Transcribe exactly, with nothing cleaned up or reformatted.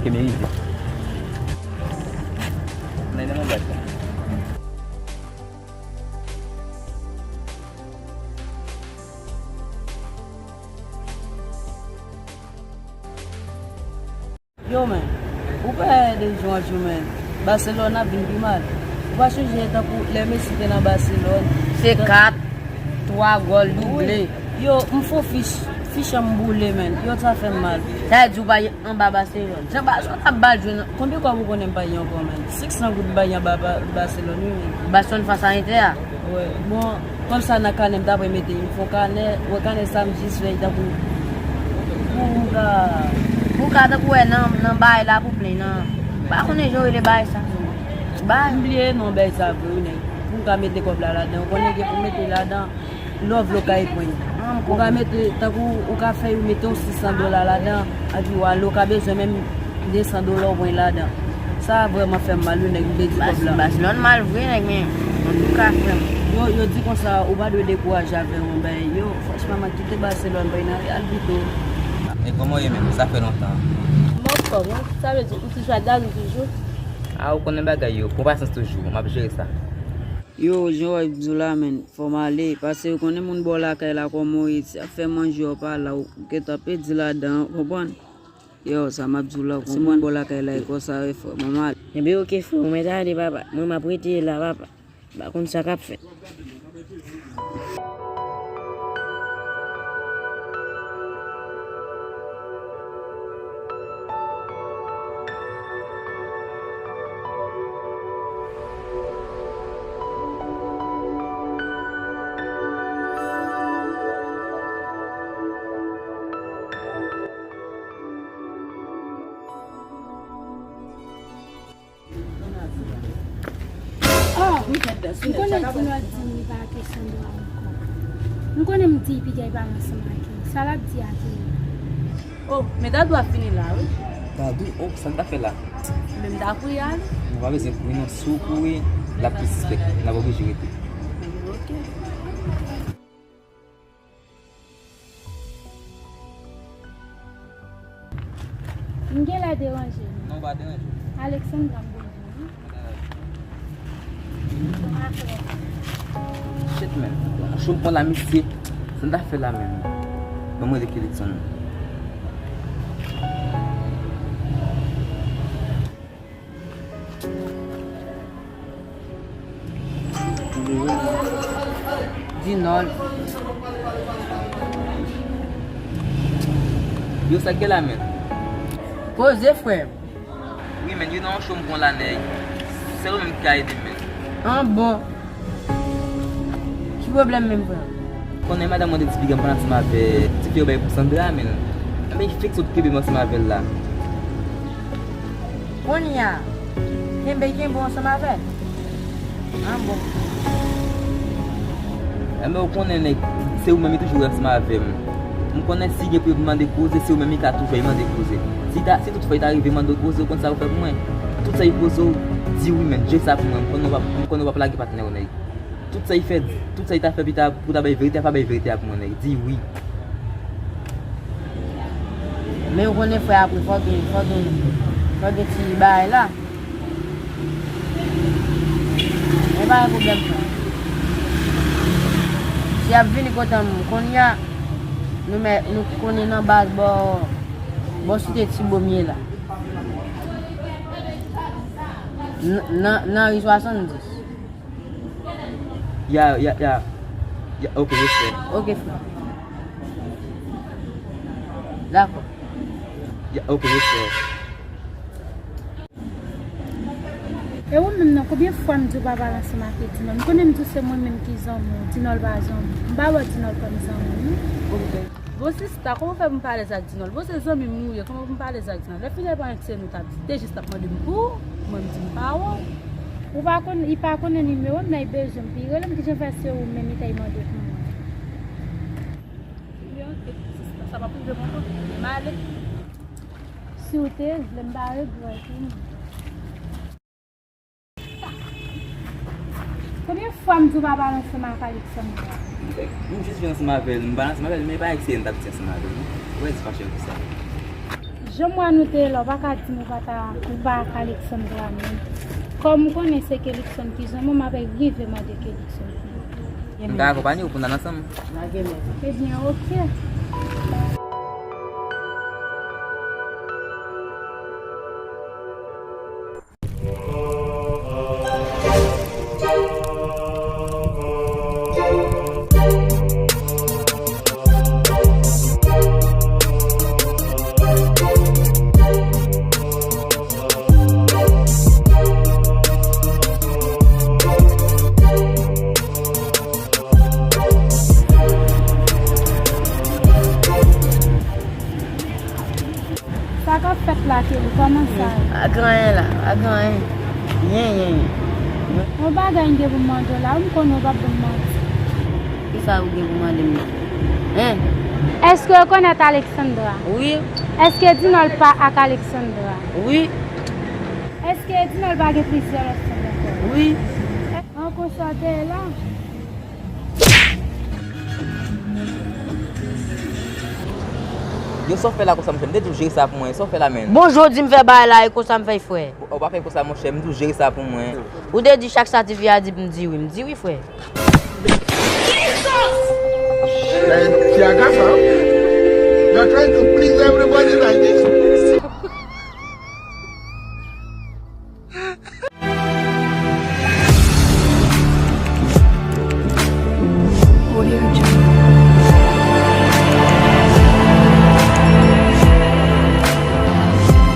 Ke merite. Men nan bagay sa. Yo, men, ou pa wè de jou an jou, men, Baselòn ap vin pi mal. Ou pa sonje tankou lè Messi te nan Baselòn? Se kat, twa gòl double. Wi. Yo, m fè fich, fich an m boule, men. Yo, sa fè m mal. Sa vle di ou pa anba Baselòn. Jan Baselòn ap ba l jwe nan. Konbyen kòb ou konnen m bay ankò, men? Senk san goud m bay anba Ba-, Baselòn, wi, men. Baselòn fas a Entè a? Wi. Bon, kòb sa nan kanè m, ta pral mete, m fè yon kanè, wè kanè sa m jis fè tankou pou m ka. Pou w ka tankou wè nan, nan bay la pou plen nan. Pa konnen jan yo rele bay sa. Bay. M bliye non bay sa vre, wi, nèg. Pou m ka mete kòb la ladan. Ou konnen gen pou mete ladan. Love lo ka epwen. Ou ka mete, tankou ou ka fè yo mete yon sis san dola ladan, epi w ale, ou ka bezwen menm de san dola ou pran ladan. Sa vrèman fè m mal, wi, nèg, m pèdi kòb la. Baselòn mal vre, nèg, men antouka, frè m. Yo, yo di konsa, ou pa dwe dekouraje avè yon bagay. Yo, franchman, m kite Baselòn, bay nan Real pito. E kòman w ye menm? Sa fè lontan. M anfòm, wi. Sa vle di, ou toujou ap dal, ou toujou. A, ou konnen bagay yo. Pran pasyans toujou. M ap jere sa. Yo, jan w ap di w la, men. Fò m ale, paske ou konnen moun bò lakay la kòman w ye, si y ap fè manje w pa la, ou gentan pèdi ladan, w konprann? Yo, sa m ap di w la, ou konprann? Bò lakay la, e konsa, wi, frè m, m ale. Enben, oke, frè m, mwen ta ale, papa. Mwen, m ap rete la, papa. M pa konn sa k ap fèt. Oh, m konnen Dinòl di m li pa kesyon dwa ankò. M konnen m di piga li pa ansanm ak li. Sa l ap di ak li? Oh, men Dadou ap vini la, wi. Dadou? Oh, sa n ta fè la? Men m ta kouri ale. Nou pa bezwen kouri non, si w kouri, l ap pi sispèk, n ap oblije rete. Ok. M genlè deranje nou. Non, w pa deranje. Alexandra m bezwen, wi. Shit, man. Cho m pran la, mesye. Sa n ta fè la, man? Ban mwen rele Kelitson. Dinòl. Yo, sa k gen la, men? Poze, frè m. Wi, men, yo nan yon cho m pran la, nèg. Sèl ou menm ki ka ede m, men. An bon. Ki pwoblèm menm, frè m? Konnen madanm mwen te di piga m pral ansanm avè tifi yo bay pou Sandra, men. Enben, fiks ou t kenbe m ansanm avè l la. Kounye a, kenbe, kenbe w ansanm avè l. An bon. Enben, ou konnen, nèg, se ou menm ki toujou ansanm avè m. M konnen si gen pou mande koze, se ou menm ki ka toujou mande koze. Si ta, si toutfwa li ta rive mande w koze, ou konn sa ou fè pou mwen? Tout sa li poze w, di wi, men, jere sa pou mwen. M konnen w p ap, m konnen w p ap lage patnè w, nèg. Tout sa li fè, tout sa li ta fè pou ta, pou ta bay verite a, pa bay verite a pou mwen, nèg. Di wi. Men ou konnen frè, apre fò gen, fò gen, fò gen ti bagay la. Men pa gen pwoblèm, frè. Si y ap vini kote m kounye a, nou mè, nou konnen nan baz bò, bò Site Ti Bòm ye la. N-, nan, nan ri swasanndis. Ya, ya, ya. Ya, ok, respè. Ok, frè. Dakò. Ya, ok, respè. E ou menm nan, konbyen fwa m di w pa pale ansanm ak Dinòl? M konnen m di w se mwen menm ki zanmi w, Dinòl pa zanmi w. M pa wè Dinòl kòm zanmi w, non. Ok. Bon, sista, kòman fè pou m pa alèz ak Dinòl? Bon, se zanmi m ou ye, kòman pou m pa alèz ak Dinòl? Lè fini pa anyen se nou t ap di, te jis t ap mande m pou ou, mwen m di m pa wè w. Ou pa konn, li pa konnen nimewo m nan, li bezwen m, pou li rele m, kijan fè se ou menm li ta mande pou mwen? Ebyen, ok, sista, sa p ap rive m ankò, m ale. Si w te vle, m pa regrèt, wi. Konbyen fwa m di w pa pale ansanm ak Alexandra? M jis jwe ansanm avè l, m pale ansanm avè l, men pa ekseye m t ap di ansanm avè l, non. Ou wè, se fache pou sa. Jan m wè nou te ye la, ou pa ka di m ou pa ta, ou pa ak Alexandra menm. Kòm ou konnen se Kelixon ki zanmi w, m ap rive mande Kelixon pou ou. M ka akonpanye w pou n al ansanm. Ebyen, oke. Sa k ap fèt la, Kelly? Kòman sa ye? Pa gen anyen la, pa gen anyen. Yen, yen, yen. Yon bagay m gen pou m mande w la, wi, m konnen w p ap ban m manti. Kisa ou gen pou mande m nan? Hein? Èske w rekonèt Alexandra? Wi. Èske Dinòl pa ak Alexandra? Wi. Èske Dinòl pa gen plizyè lòt fanm ankò? Wi. An konsa w te ye la? Yo, sa w fè la konsa, monchè? M te di w jere sa pou mwen. Sa w fè la, menn? Bon, jodi m fè bagay la, e konsa m fè, frè. Ou pa fè konsa, monchè. M di w jere sa pou mwen. Ou te di chak sa tifi a di, m di wi. M di wi, frè. Ti aga sa. You're trying to please everybody.